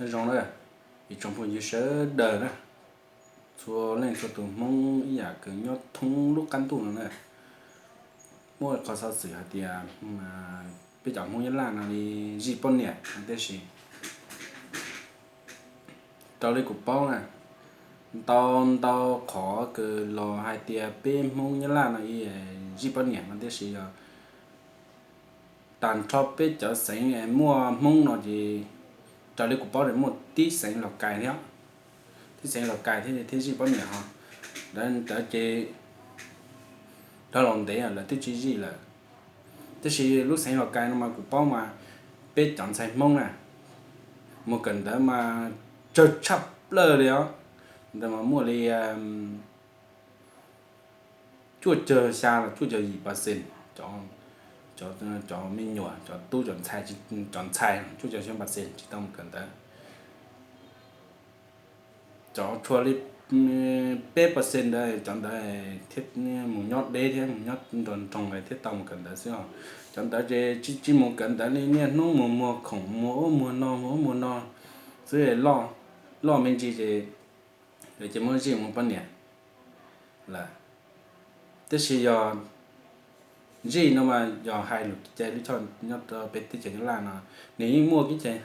Nyob zoo na, ib tsoom phooj ywg sawv daws na, txhua leej txhua tus Hmoob ib yam kws nyob thoob lub qab ntuj no na. Muaj qhov xov xwm hais tias peb cov Hmoob Nyab Laj no li zij poj niam no tib si. Raws li kuv paub na, ntau ntau qhov kws los hais tias peb Hmoob Nyab Laj no zij poj niam no tib si yog tag nrho peb cov xeev muaj Hmoob no ces raws li kuv paub muaj tib xeev Los Kais thiab, tib xeev Los Kais thiab thiaj zij poj niam ho. Ntawd ces dhau los ntev lawv twb tsis zij lawm. Tab sis lub xeev Los Kais no mas kuv paub mas peb cov ntxhais Hmoob na mus kawm ntawv mas tsawg tshaj plaws li os. Ntawd mas muaj li cuaj caug xya los cuaj caug yim percent cov me nyuam, cov tub, cov ntxhais, cov ntxhais cuaj caug xya percent tsis tau mus kawm ntawv. Cov tshuav li peb percent ntawd, cov ntawd thiaj mus nyob deb thiab mus nyob nrog nroog thiaj tau mus kawm ntawv xwb os. Cov ntawd ces tsis mus kawm ntawv li, niaj hnub mus muag khoom, muag ub muag no, muag ub muag no xwb, loj me ntsis ces lawv ces muab zij mus poj niam lawm. Tab sis yog zij no mas yog hais lus kev cai lij choj nyob rau peb teb chaws Nyab Laj no, nws yeej muaj kev cai,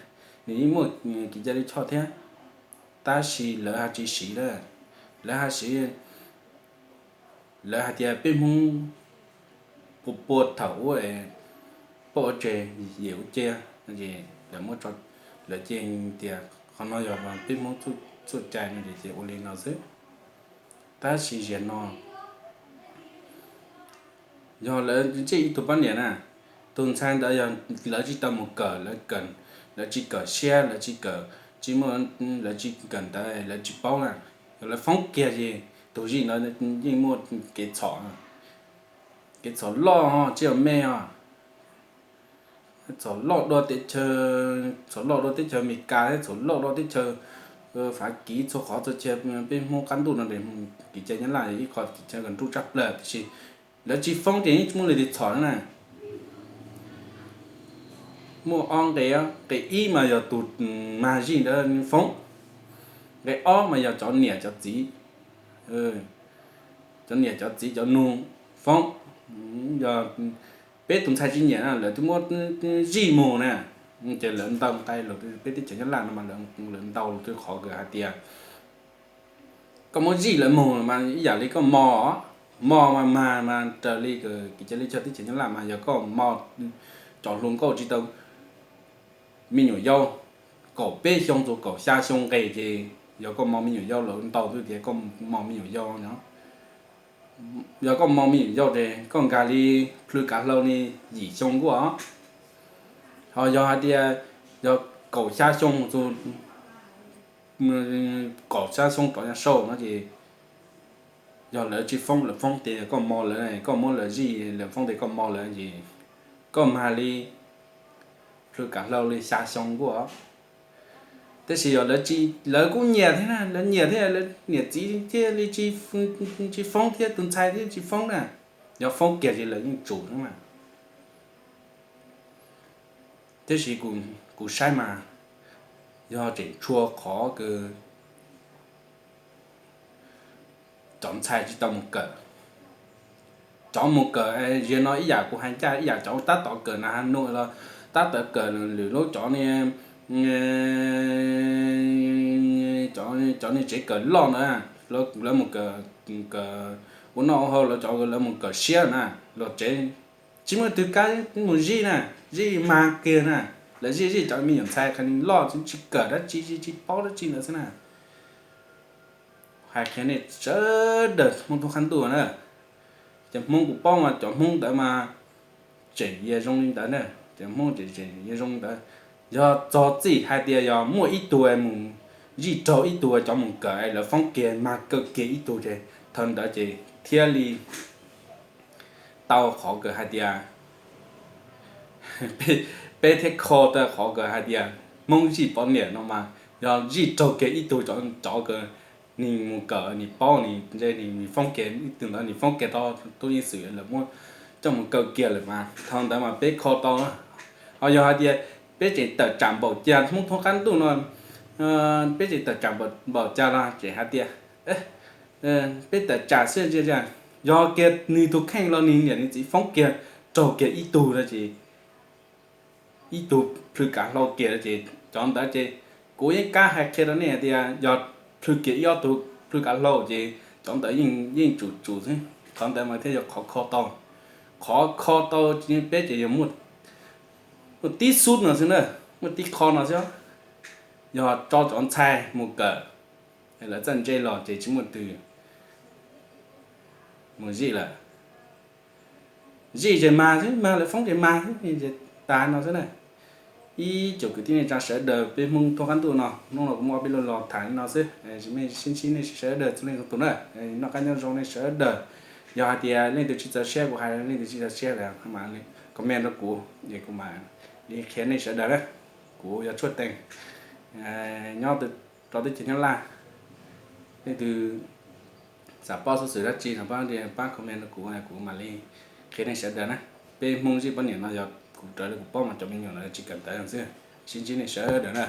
nws yeej muaj kev cai lij choj thiab, tab sis lawv ho tsis siv lawm. Lawv ho siv, lawv hais tias peb Hmoob pua pua thaum ub es poj ua tseg yawm ua cia, lawv muab, lawv cia tias qhov no yog peb Hmoob txuj cai no ces ua li no xwb. Tab sis zaum no yog lawv zij ib tug poj niam na, tus ntxhais ntawd yog lawv tsis tau mus kawm, lawv tsis kawm siab, lawv tsis kawm, tsis muaj, lawv tsis kawm ntawv, lawv tsis paub na, yog lawv foob kiag ces tus zij ntawd yeej muaj kev txhaum, kev txhaum loj ho tsis yog me os. Txhaum loj dua teb chaws, txhaum loj dua teb chaws Amelikas thiab txhaum loj dua teb chaws Fav Kiv, txhua qhov txhua chaw peb Hmoob qab ntuj no, kev cai Nyab Laj yog ib qho kev cai kom nruj tshaj plaws tiam sis lawv tsis foob ces yeej tsis muaj leej twg txhaum na. Muaj ob nqe, nqe ib mas yog tus mag zij ntawd foob, nqe ob mas yog cov niam cov txiv, cov niam cov txiv cov nus foob. Yog peb tus ntxhais tsis nyiam na lawv twb muab zij mus na, ces lawv ntaus nqe los peb teb chaws Nyab Laj no mas lawv ntaus lus twg qhov kawg hais tias koj muab zij lawv mus mas ib yam li koj mos, mos mas mag mas raws li kev cai lij choj teb chaws Nyab Laj mas yog koj mos, cov hluas nkauj tsis tau me nyuam yaus kaum peb xyoo txog kaum xya xyoo nqes ces yog koj mos me nyuam yaus, lawv ntaus twb tias koj mos me nyuam yaus no. Yog koj mos me nyuam yaus ces koj nkag li plhws kav hlau li yim xyoo nkuaj. Ho yog hais tias yog kaum xya xyoo txog kaum xya xyoo rov nyob saud no ces yog lawv tsis foob, lawv foob tias koj mos lawv, koj muab lawv zij, lawv foob tias koj mos lawv ces koj mag li plhws kav hlau li xya xyoo nkuaj. Tab sis yog lawv kuj nyiam thiab na, lawv nyiam thiab, lawv niam txiv thiaj li tsis foob thiab, tus ntxhais thiaj tsis foob na. Yog foob kiag ces lawv yeej tsum na. Tab sis kuv saib mas yog tseem tshuav qhov kws cov ntxhais tsis tau mus kawm. Cov mus kawm, zaum no ib yam kuv hais ncaj ib yam, cov tab tom kawm na ha num los tab tom kawm lwm lub, cov cov niag tsev kawm loj na, lawv mus kawm ua noj ua haus, lawv cov lawv mus kawm siab na, los tsev tsis muaj twg kav mus zij na, zij mag kiag na. Lawv zij zij cov me nyuam ntxhais qhov loj tsis kawm dab tsi, tsis paub dab tsi ntawd xwb na. Hais qhia nej sawv daws Hmoob thoob qab ntuj na, cov Hmoob kuv paub mas cov Hmoob ntawd mas tseem yog zoo li ntawd na, cov Hmoob tseem yog zoo li ntawd. Yog txog txij hais tias yog muaj ib tug mus zij raug ib tug cov mus kawm es lawv foob kiag mag kawg kiag ib tug ces thaum ntawd ces thiaj li tau qhov kawg hais tias peb thiaj kho tau qhov kawg hais tias Hmoob zij poj niam no mas yog zij raug kiag ib tug cov kawg, nws mus kawm nws paub nws ntshe nws foob kiag ib tug ntawd, nws foob kiag tau tub ceev xwm lawv muab coj mus kaw kiag lawm mas thaum ntawd mas peb kho tau. Ho yog hais tias peb tseem tawm tsam npaum cas Hmoob thoob qab ntuj no peb tseem tawm tsam npaum cas los tseem hais tias peb tawm tsam xwb. Yog kiag nws tus kheej los nws niam nws txiv foob kiag, raug kiag ib tug no ces ib tug plhws kav hlau kiag no ces cov ntawd ces kuv yeej kab hais qhia rau nej hais tias yog plhws kiag ib ob tug plhws kav hlau ces cov ntawd yeej tsum tsum xwb. Qhov ntawd mas thiaj yog qhov kho tau. Qhov kho tau peb ces yog muaj tib xub no xwb na, muaj tib qho no xwb. Yog tso cov ntxhais mus kawm, lawv txawj ntse los ces tsis muaj twg mus zij lawm. Zij ces mag xwb, mag lawv foob ces mag xwb, ces tas no xwb na. Ib tsoom kwv tij neej tsa sawv daws, peb Hmoob thoob qab ntuj no, hnub no kuv muab peb lo los tham li no xwb. Sib ntsib nej sawv daws txhua leej txhua tus na. Noj qab nyob zoo nej sawv daws. Yog hais tias leej twg tsis txaus siab kuv hais, leej twg tsis txaus siab lawm mas comment rau kuv es kuv mam li qhia nej sawv daws na. Kuv yog Tshuaj Teem, nyob rau teb chaws Nyab Laj. Leej twg xav paub xov xwm dab tsi no pab pab comment rau kuv, kuv mam li qhia nej sawv daws na. Peb Hmoob zij poj niam no yog kuv raws li kuv paub mas cov me nyuam no tsis kawm ntawv xwb. Sib ntsib nej sawv daws na.